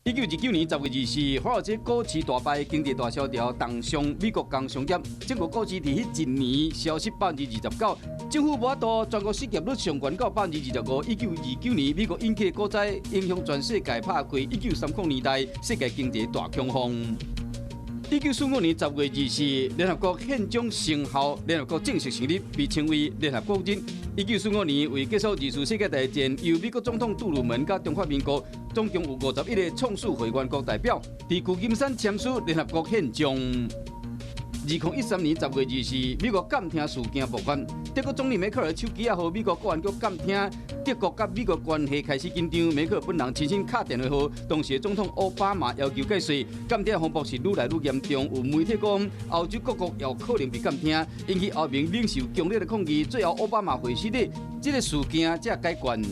1929年10月24，華爾街股市大敗，經濟大蕭條，重傷美國工商業。整個股市佇彼一年消失29%，政府無法度，全國失業率上懸到25%。1929年，美國引起股災，影響全世界，拍開1930年代世界經濟大恐慌。1945年10月24，聯合國憲章生效，聯合國正式成立，被稱為聯合國日。1945年為結束二次世界大戰，由美國總統杜魯門佮中華民國總共有51個創始會員國代表，佇舊金山簽署聯合國憲章。2013年10月24，美國監聽事件爆發，德國總理梅克爾手機仔予美國國安局監聽，德國佮美國關係開始緊張。梅克爾本人親身敲電話予當時的總統奧巴馬要求解說，監聽風暴是愈來愈嚴重。有媒體講，歐洲各國也可能被監聽，引起歐盟領袖強烈的抗議。最後奧巴馬回信的這个事件才解決。